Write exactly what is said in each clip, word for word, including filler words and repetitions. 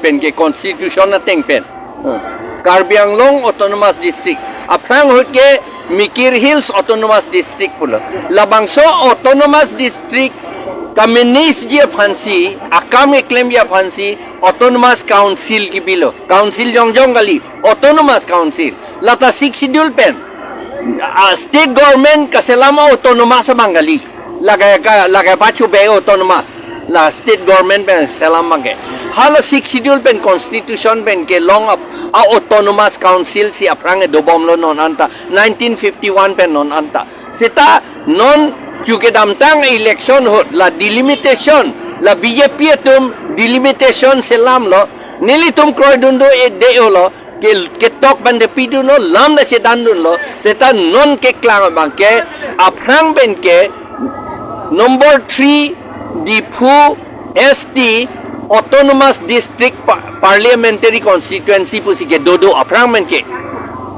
pen ke constitution ateng pen. Hmm. Karbi Anglong Autonomous District. Aphrang ahut ke Mikir Hills Autonomous District pulo. Labangso Autonomous District ka-manage ji aphansi, akam keklemji aphansi, Autonomous Council kebilo. Council jongjong kali, Autonomous Council. Lata Sixth Schedule pen, ah, state government kaselam autonomous abang kali. Lake ka, lake pachu be autonomous. La state government pen selam abang ke. Hala Sixth Schedule pen constitution pen kelong ap-, a-autonomous council si aphrang kedobomlo non anta. Nineteen fifty-one pen non anta. Seta non chu kedamtang election ahut la delimitation, la B J P atum delimitation selamlo, nelitum kroidun do-e de-olo, ke, ketok bande pidunlo, lam ta chethandunlo, seta non keklang abang ke, aphrang pen ke, number three, Diphu, S T, Autonomous District Pa-, Parliamentary Constituency pusi kedo do aphrang pen ke.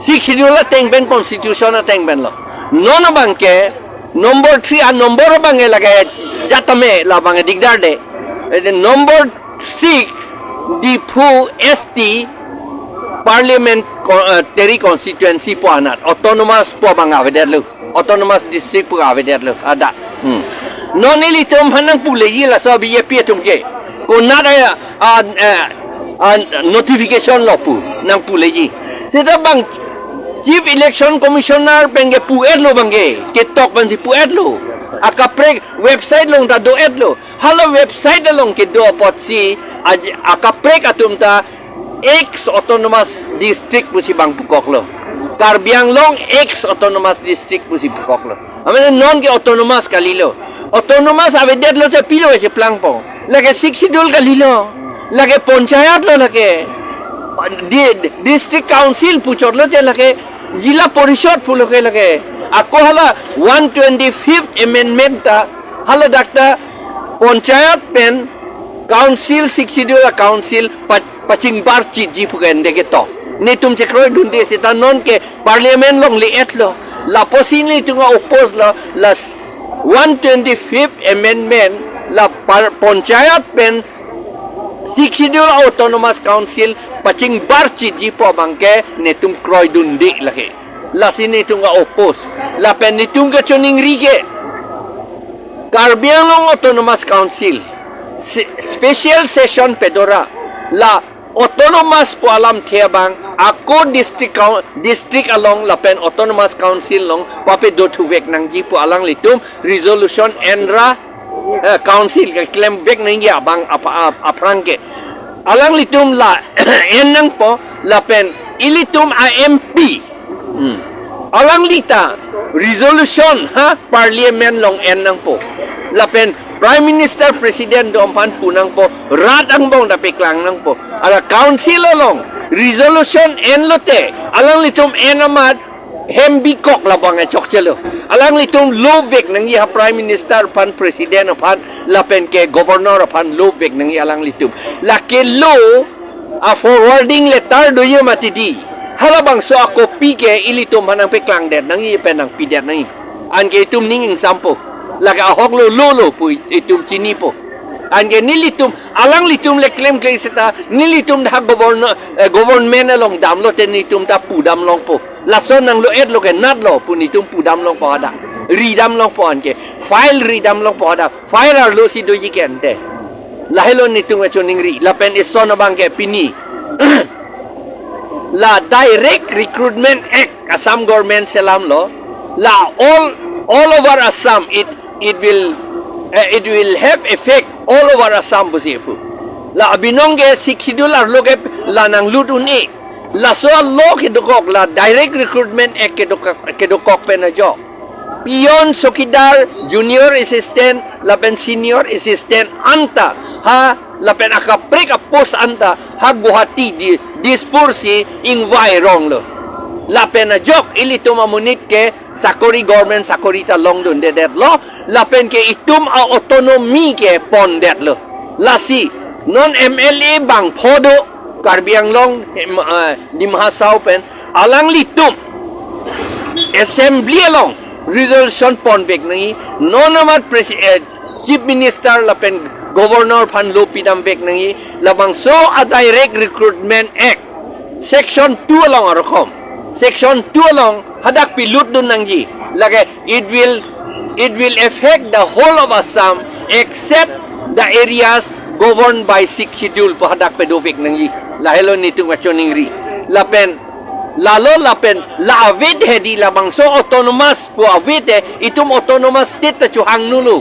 Sixth Schedule ateng pen constitution ateng penlo. Non abang ke number three a-number abang ke lake jatame labang ke dikdar de. Eh, number six, Diphu S T Parliament Co-, eh, Tary Constituency pu anat, autonomous pu abang avedetlo. Autonomous District pu avedetlo, ada. Hmm. Non ilitum aphan nangpuleji laso B J P atum ke. Konat a, a, a, a notification lo pu nangpuleji. Seta bang Chief Election Commissioner pen kepu-etlo abang ke. Ketok pensi pu-etlo. Akaprek website along ta do-etlo. Hala website along kedo apotsi aj-, akaprek atum ta ex autonomous district pusi bang pukoklo. Karbi Anglong ex autonomous district pusi pukoklo. Amen non ke autonomous kalilo. Autonomous avedetlo te pilo cheplangpo. Lake Sixth Schedule kalilo. Lake panchayat lo lake. Di, district council puchotlo te lake Zilla Parishad pulo ke lake. Ako hala one twenty-fifth amendment ta hala dak ta panchayat pen council, Sixth Schedule a-council pa-, pachingbar chitji pu ke ende ketok. Netum chekroidunde seta non ke parliament along le-etlo. Lapusi netum a-oppose lo, la s-, one twenty-fifth amendment la par-, panchayat pen Sixth Schedule Autonomous Council pachingbar chitji pu abang ke netum kroidunde lake. Lasi netum a-oppose. Lapen netum kachiningri ke Karbi Anglong Autonomous Council se-, special session pedora la autonomous pu alamthe abang ako district coun-, district along lapen autonomous council along pape dothuvek nangji pu alanglitum resolution enra, eh, council keklemvek nangji abang ap-, ap-, aphrang ke. Alanglitum la en nangpo lapen ilitum a-M P. Hmm. Alangli ta resolution ha parliament along en nangpo. Lapen Prime Minister President atum aphan pu nangpo, rat angbong ta peklang nangpo. Ala council along resolution enlote, alanglitum en amat hem bikok labang e chokchelo. Alanglitum lovek nangji ha Prime Minister aphan, President aphan, lapen ke Governor aphan lovek nangji alanglitum. Lake lo a-forwarding letter do ye mati di. Halabangso a-copy ke ilitum aphan nangpeklangdet nangji pen nangpidet nangji. Anke itum ning ingsampo. Lake ahok lo lo lo pu itum chinipo. Anke nelitum, alanglitum le klemkle seta, nelitum dak governor, eh, government along damlote netum ta pudam longpo. Lason nanglo-etlo ke natlo pu netum pudam longpo hadak. Ridam longpo anke. File ridam longpo hadak. File arlo si doji ke ante. Lahelo netum kachiningri. Lapen ison abang ke pini. La Direct Recruitment Act Assam government selamlo. La all, all over Assam it, it will, eh, it will have effect all over Assam pusi pu. La abinong ke Sixth Schedule arlo ke la nanglut un-e. Laso a-law kedokok la Direct Recruitment Act kedokok, kedokok pen ajok. Peon, chowkidar, junior assistant, lapen senior assistant anta ha, lapen akaprek a-post anta ha Guwahati di, Dispur si ingvai ronglo. Lapen ajok ilitum amonit ke sakori, government sakori ta longdundedetlo, lapen ke itum a-autonomy ke pondetlo. Lasi non M L A bangpho do Karbi Anglong, em, eh, Dima Hasao pen, alanglitum assembly along resolution ponvek nangji, non amat presi-, eh, Chief Minister lapen Governor aphan lo pidam vek nangji, labangso a Direct Recruitment Act, Section two along arokom. Section two along hadak pilutdun nangji. Lake it will, it will affect the whole of Assam except the areas governed by Sixth Schedule pu hadak pedo vek nangji. Lahelo netum kachoningri. Lapen, lalo lapen, la avedethe di labangso autonomous pu avedethe, itum autonomous state ta chohang nolo.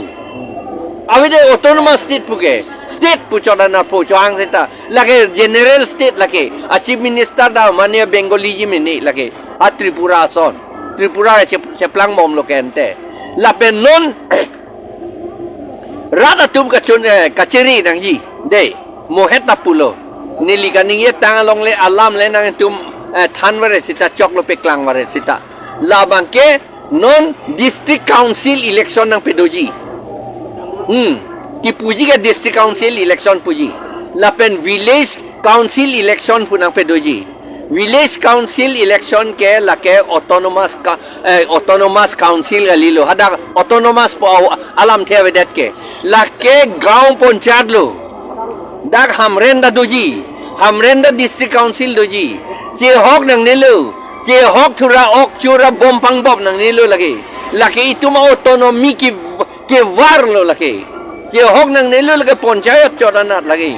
Avedethe autonomous state puke, state pu chodan apo chohang seta. Lake general state lake, a Chief Minister ta mane Bengali ji mene lake, a Tripura ason. Tripura che-, cheplang bomlo ke ante. Lapen non, rat atum kachun, eh, kachiri nangji. Dei, mohet ta pulo. Neli kaningjetang along le alam le nangtum, eh, than varet seta choklo, peklang varet seta. Labangke non District Council election nangpedoji. Hmm. Kipuji ke District Council election puji. Lapen Village Council election pu nangpedoji. Village Council election ke lake autonomous ka-, eh, autonomous council kalilo. Hadak autonomous pu alamthe avedet ke. Lake gaon panchayat lo. Dak Hamren ta doji. Hamren ta District Council doji. Chehok nangnelo. Chehok thura ok chura bom pangbop nangnelo lake. Lake itum autonomy ke, kevar lo lake. Chehok nangnelo lake panchayat chodanat lake.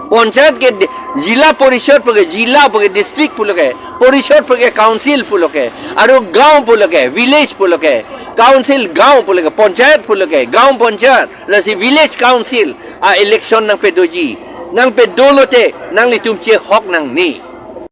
Panchayat ke di-, Zilla Parishad puke, Zilla puke, District puloke, Parishad puke, Council puloke, aru gaon puloke, village puloke, Council gaon puloke, Panchayat puloke, gaon panchayat, lasi Village Council a election nangpedoji. Nangpedolote, nanglitum chehok nangne.